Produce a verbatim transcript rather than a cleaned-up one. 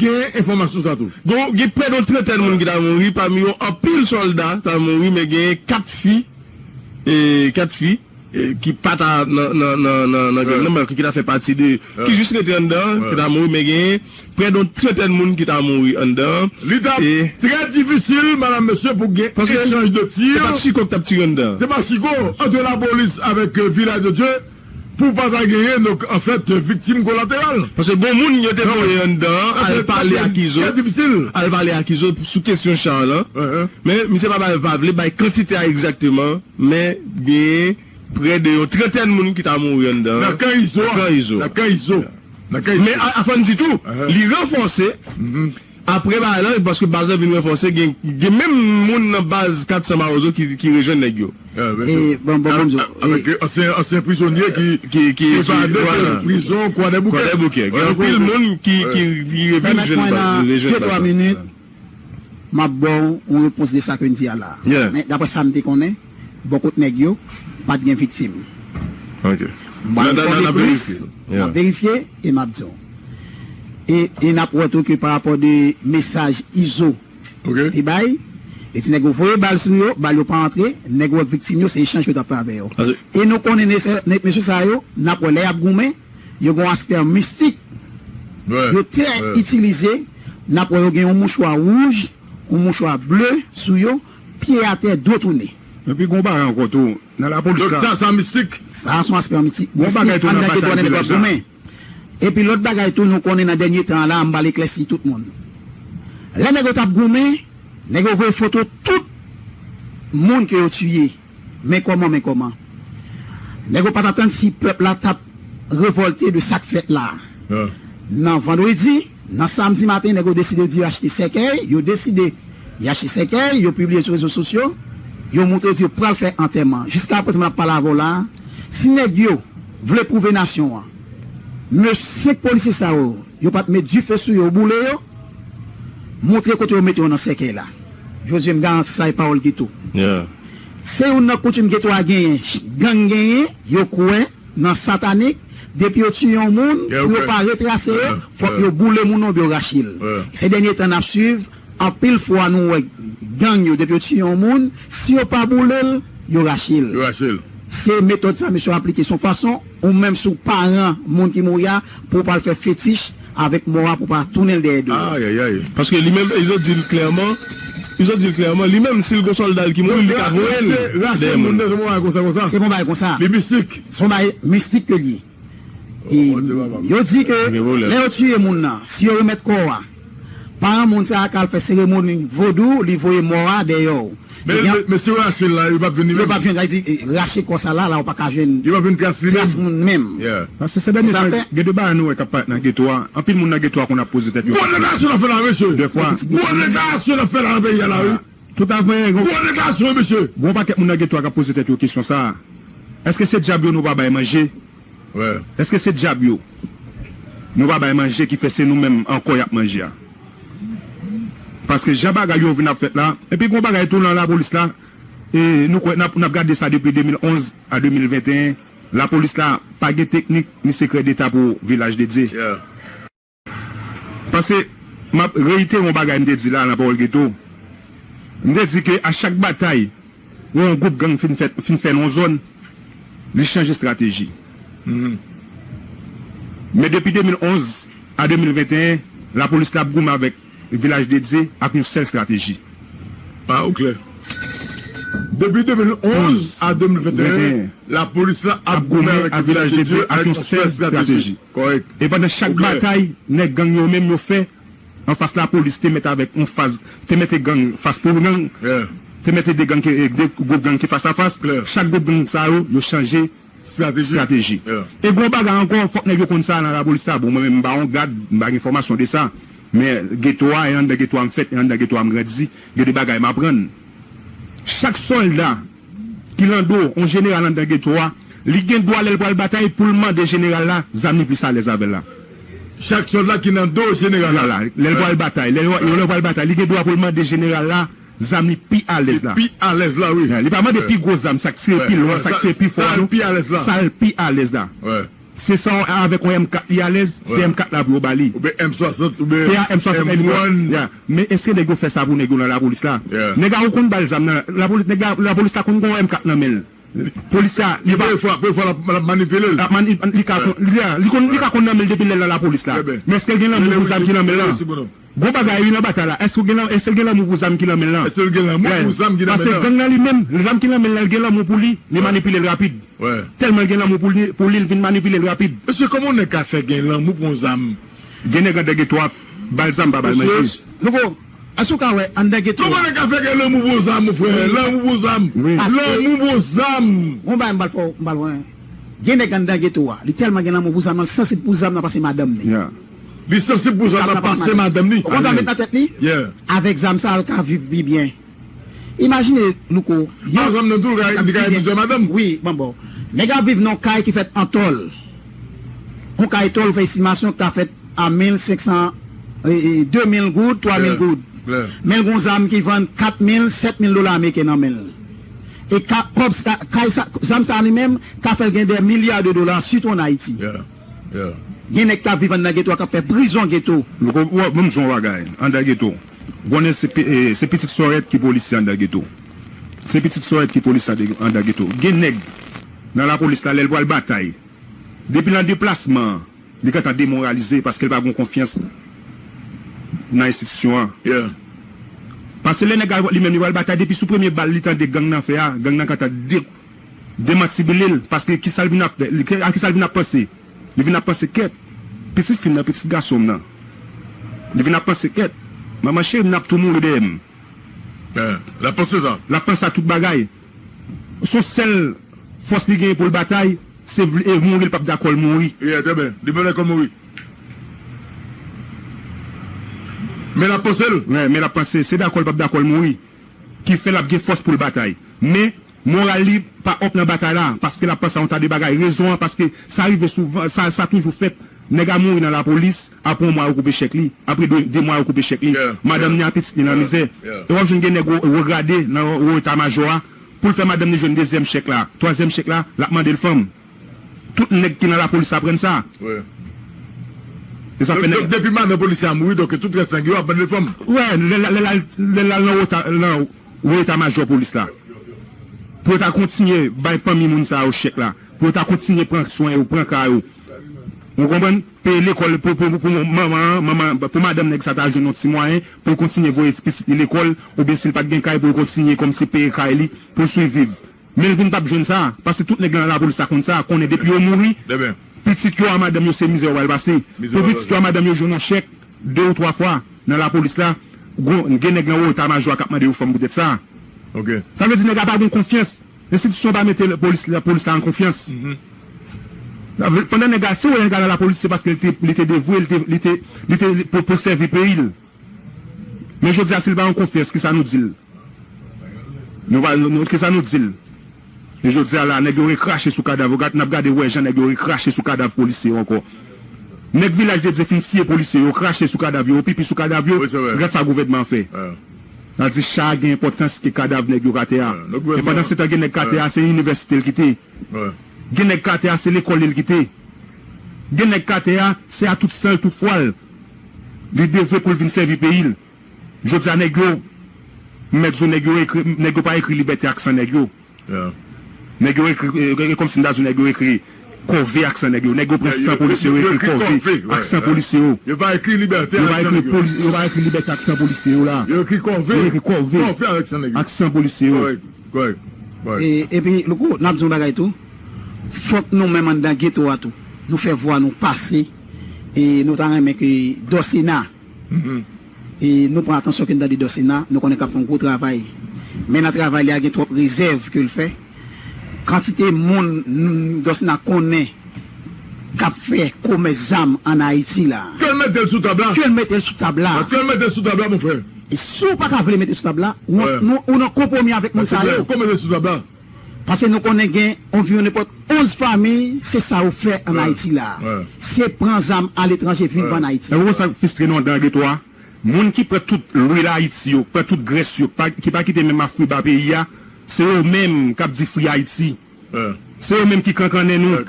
Gen enfòmasyon sa tou. Gon, gen prè de yon trantèn moun ki ta mouri, pami yo anpil sòlda ta mouri, men gen kat fi, e, kat fi, e, ki pa ta nan, nan, nan, nan, nan gang nan, men ki ta fè pati de, ki jis rete anndan, ki ta mouri, men gen prè de yon trantèn moun ki ta mouri anndan. Li t ap trè difisil, madam, mesye, pou gen echanj de tir. Se pa t chiko k t ap tire anndan. Se pa chiko, ant lapolis avèk, euh, Vilaj de Dye, pou pa ta genyen, donk, anfèt, viktim kolateral. Paske gon moun yo te voye anndan an, al pale ak Izo, al pale ak Izo sou kesyon cha lan. Men misye pa bay, pa vle bay kantite a egzakteman, men genyen prè de yon trantèn moun ki ta mouri anndan an. Nan kan Izo a. Nan kan Izo. Nan kan Izo. Men a, a fò n di tou, li ranfòse. Apre bagay la, paske baz la vin ranfòse, gen, gen menm moun nan baz kat san Mawozo ki, ki rejwenn nèg yo. E, bon, bon, bon, avèk, avèk, euh, ansyen, ansyen prizonye ki, ki, ki evade nan prizon Kwadèboukè. Kwadèboukè. Gen anpil moun ki, ki, ki revin jwenn baz, rejwenn baz la. Pèmèt mwen nan de twa minit, m ap ba w yon repons de sa ke n di a la. Men daprè sa m te konnen, bò kot nèg yo, pa t gen viktim. M pral fè de plis, m ap verifye e m ap di w. E, e n ap wè tou ke pa rapò de mesaj Izo te bay, e ti nèg yo voye bal sou yo, bal yo pa antre, nèg yo ak viktim yo, se echanj yo t ap fè avè yo. E nou konnen mesye sa yo, n ap wè lè y ap goumen, yo gen yon aspè mistik. Yo trè itilize, n ap wè yo gen yon mouchwa wouj, yon mouchwa ble sou yo, pye atè, do tounen. Epi gon bagay ankò tou, nan lapolis la. Donk sa, sa mistik. Sa se yon aspè mistik. Gon bagay tou nan batay Vilaj la. Epi lòt bagay tou, nou konnen nan dènye tan an la, m pral eklèsi tout moun. Lè nèg yo t ap goumen, nèg yo voye foto tout moun ke yo tiye. Men kòman, men kòman. Nèg yo pa t atann si pèp la t ap revòlte de sa k fèt la. Nan vandredi, nan samdi maten, nèg yo deside di yo achte sèkèy, yo deside y achte sèkèy, yo pibliye sou rezo sosyo, yo montre yo di yo pral fè antèman. Jiska prezan m ap pale avè w la, si nèg yo vle pwouve nasyon an, men senk polisye sa yo, yo pa t met dife sou yo, boule yo, montre kote yo mete yo nan sèkèy la. Jozye, m garanti sa e pawòl geto. Se youn nan koutim geto a genyen, gang genyen, yo kwè nan satanik, depi yo tiye yon moun, pou yo pa retrase yo, fòk yo boule moun nan oubyen yo rache l. Se dènye tan n ap swiv, anpil fwa nou wè gang yo, depi yo tiye yon moun, si yo pa boule l, yo rache l. Se metòd sa mesye yo aplike, se yon fason ou menm si w paran moun ki mouri a, pou w pa al fè fetich avèk mò a, pou w pa tounen l dèyè do l. Paske li menm, Izo di l klèman, Izo di l klèman, li menm si l gon sòlda l ki mouri, li ka voye l dèyè moun. Se yon bagay konsa, konsa. Se yon bagay mistik. Se yon bagay mistik ke l ye. E yo di ke lè yo tiye moun nan, si yo remèt kò a, paran moun sa a ka al fè seremoni vodou, li voye mò a dèyè w. Men, men, men si yo rache l la, yo p ap jwenn li menm. Yo p ap jwenn, sa vle di, rache kò sa la, la, ou pa ka jwenn. Yo p ap jwenn tras li menm. Tras moun menm. Paske se dènye tan, gen de bagay nou wè k ap parèt nan geto a. Anpil moun nan geto a konn ap poze tèt yo kesyon. Gwo deklarasyon n ap fè la, mesye. Dèfwa. Gwo deklarasyon n ap fè la nan peyi a la, wi. Tout avè, gwo deklarasyon, wi, mesye. Gon pakèt moun nan geto a k ap poze tèt yo kesyon sa a. Èske se dyab yo nou pa bay manje? Èske se dyab yo nou pa bay manje ki fè se nou menm ankò y ap manje a? Paske jan bagay yo vin ap fèt la, epi gon bagay tou nan lapolis la, e nou kwè n ap, n ap gade sa depi de mil onz a de mil venteyen, lapolis la pa gen teknik ni sekrè deta pou Vilaj de Dye. Paske m ap reyitere yon bagay m te di la nan Pawòl Geto. M te di ke a chak batay, yon gwoup gang fin fè, fin fè nan yon zòn, li chanje estrateji. Men depi de mil onz a de mil venteyen, lapolis la ap goumen avèk Vilaj de Dye ak yon sèl estrateji. Ah, ou klè. Depi de mil onz a de mil venteyen, lapolis la ap goumen avèk Vilaj de Dye ak yon sèl estrateji. Kòrèk. E pandan chak batay, nèg gang yo menm yo fè, anfas lapolis te mèt avèk yon faz, te mete gang fas pou gang, te mete de gang ki, de gwoup gang ki fas a fas. Chak gwoup gang sa yo, yo chanje estrateji. E gon bagay ankò, fòk nèg yo konn sa nan lapolis la. Bon, mwen menm, m pa yon gad, m pa gen fòmasyon de sa. Men geto a, e anndan geto a m fèt, e anndan geto a m grandi, gen de bagay m aprann. Chak sòlda ki nan do yon jeneral anndan geto a, li gen dwa lè l pral batay pou l mande jeneral la zam li plis alèz avè l la. Chak sòlda ki nan do jeneral la. Lè l pral batay, lè l, lè l pral batay, li gen dwa pou l mande jeneral la zam li pi alèz la. Li pi alèz la, wi. Li pa mande pi gwo zam, sa k tire pi lwen, sa k tire pi fò, non. Sa l pi alèz la. Sa l pi alèz la. Se sa w avèk yon M kat li alèz, se M kat la pou yo ba li. Oubyen M swasant, oubyen Se a M swasant M kat. M one. Ya. Men èske nèg yo fè sa pou nèg yo nan lapolis la? Yeah. Nèg la ou konn ba l zam nan, lapolis, nèg la, lapolis la konn gen yon M kat nan men l. Polis la, li pa. Premye fwa, premye fwa l ap, l ap manipile l. L ap mani-, li ka konn, li, li konn, li ka konn nan men l depi lè l nan lapolis la. Men èske l gen lanmou pou zam ki nan men l lan? Gwo bagay wi nan batay la. Èske w gen lan-, èske l gen lanmou pou zam ki nan men l lan? Èske l gen lanmou pou zam ki nan men l lan? Paske gang nan li menm, zam ki nan men l lan, l gen lanmou pou li, li manipile l rapid. Tèlman l gen lanmou pou li, pou li, l vin manipile l rapid. Mesye, kòman yon nèg ka fè gen lanmou pou yon zam? Gen nèg anndan geto a, ba l zam, pa ba l manje. Louko, èske w ka wè anndan geto a? Kòman nèg ka fè gen lanmou pou yon zam, mon frè? Lanmou pou yon zam. Lanmou pou yon zam. Yon bagay m pral fè w, m pral wè. Gen nèg anndan geto a, li tèlman gen lanmou pou zam nan, li sansib pou zam nan pase madanm li. Li sansib pou zam nan pase madanm li. Ou konn sa l met nan tèt li? Avèk zam sa, l ka viv pi byen. Imajine, Louko, yon zam nan tou, li ka gen plizyè madanm. Wi, bon, bon. Nèg ap viv nan yon kay ki fèt an tòl. Yon kay tòl, ou fè estimasyon, ka fèt a mil senk san, e, e, de mil goud, twa mil goud. Men l gon zam ki vann kat mil, sèt mil dola ameriken nan men l. E ka, kòb sa, kay sa, zam sa li menm, ka fè l gen dè milya de dola, sitou an Ayiti. Gen nèg k ap viv anndan geto a, k ap fè prizon geto. Louko, ban m di w yon bagay, anndan geto. Konnen se pi-, e, se pitit sòrèt ki polisye anndan geto. Se pitit sòrèt ki polisye anndan geto. Gen nèg nan lapolis la, lè l pral batay, depi nan deplasman an, li gentan demoralize paske l pa gen konfyans nan enstitisyon an. Paske lè nèg la li menm li pral batay, depi sou premye bal li tande gang nan fè a, gang nan gentan de-, demantibile l, paske kisa l vin ap fè, li, a kisa l vin ap panse? Li vin ap panse, kèt, pitit fi m nan, pitit gason m nan. Li vin ap panse, kèt, manman cheri m nan ap tou mouri dèyè m. L ap panse sa. L ap panse a tout bagay. Se yon sèl fòs li genyen pou l batay, se vle, e mouri l p ap dakò l mouri. Li pa dakò l mouri. Men l ap panse l. Men l ap panse, se dakò l p ap dakò l mouri ki fè l ap gen fòs pou l batay. Men, moral li pa up nan batay la, paske l ap panse a yon ta de bagay. Rezon an, paske sa rive souvan, sa, sa toujou fèt. Nèg a mouri nan lapolis, apre yon mwa yo koupe chèk li, apre de, de mwa yo koupe chèk li. Madanm ni a pitit ni nan mizè. E w ap jwenn gen nèg wo, wo grade nan wo eta majò a, pou l fè madanm ni jwenn dezyèm chèk la, twazyèm chèk la, l ap mande l fanm. Tout nèg ki nan lapolis aprann sa. E sa fè nèg. Donk, depi madan polisye a mouri, donk tout rès nèg yo ap mande fanm. Wè, lè, lè, lè l al, lè l al nan wota, nan wo eta majò polis la. Pou yo ta kontinye bay fanmi moun sa yo chèk la. Pou yo ta kontinye pran swen yo, pran ka yo. Ou konprann? Peye lekòl pou, pou, pou manman an, manman, pou madanm nèg sa ta jwenn yon ti mwayen, pou l kontinye voye ti pitit li lekòl, oubyen si l pa t gen kay, pou l kontinye kòmsi peye kay li, pou l swiviv. Men l vin p ap jwenn sa, paske tout nèg nan lapolis la konn sa, konnen depi yo mouri, pitit yo a madanm yo se mizè yo pral pase. Pou pitit yo a madanm yo jwenn yon chèk, de ou twa fwa, nan lapolis la, gon, gen nèg nan wo eta majò a k ap mande yo fanm poutèt sa. Sa vle di nèg la pa gen konfyans. Enstitisyon pa mete polis la, polis la an konfyans. Pandan nèg la, si w wè nèg la nan lapolis, se paske li te, li te devwe, li te, li te, li te, pou, pou sèvi peyi l. Men jodi a, si l pa gen konfyans, kisa nou di l? Nou pa, nou, nou, kisa nou di l? E jodi a la, nèg yo rekrache sou kadav. Ou gad, n ap gade wè jan nèg yo rekrache sou kadav polisye yo ankò. Nèg Vilaj de Dye fin tiye polisye yo, krache sou kadav yo, yo pipi sou kadav yo. Gad sa gouvènman an fè. N a di cha a gen enpòtans ke kadav nèg yo k atè a. E pandan se tan, gen nèg k atè a, se inivèsite l kite. Gen nèg k atè a, se lekòl li l kite. Gen nèg k atè a, se a tout san l, tout fwa l. Li devwe pou l vin sèvi peyi l. Jodi a, nèg yo, m mèt di w, nèg yo ekri, nèg yo pa ekri libète ak san nèg yo. Nèg yo ekri, e, e, kòmsi m ta di w, nèg yo ekri kòve ak san nèg yo. Nèg yo pran san polisye yo, ekri kòve ak san polisye yo. Yo pa ekri libète ak san nèg yo. Yo pa ekri libète ak san polisye yo la. Yo ekri kòve. Yo ekri kòve ak san nèg yo. Ak san polisye yo. E, epi, Louko, n ap di yon bagay tou. Fòk nou menm anndan geto a tou, nou fè vwa nou pase. E nou ta renmen ke Dòsena, e nou pran atansyon ke n tande Dòsena, nou konnen k ap fè yon gwo travay. Men nan travay li a, gen twòp rezèv ke l fè. Kantite moun, n-, Dòsena konnen k ap fè komès zam ann Ayiti la. Ke l mete l sou tab la. Ke l mete l sou tab la. Ke l mete l sou tab la, mon frè. E si w pa ka vle mete l sou tab la, ou, nou, ou nan konpwomi avèk moun sa yo. Ke l mete l sou tab la. Paske nou konnen gen anviwon nenpòt onz fanmi, se sa yo fè ann Ayiti la. Se pran zam aletranje vin vann Ayiti. E ou konn sa k fistre nou anndan geto a? Moun ki pran tout lwil Ayiti yo, pran tout grès yo, pa, ki pa kite menm afwi ba peyi a, se yo menm k ap di Free Ayiti. Se yo menm ki kankannen nou.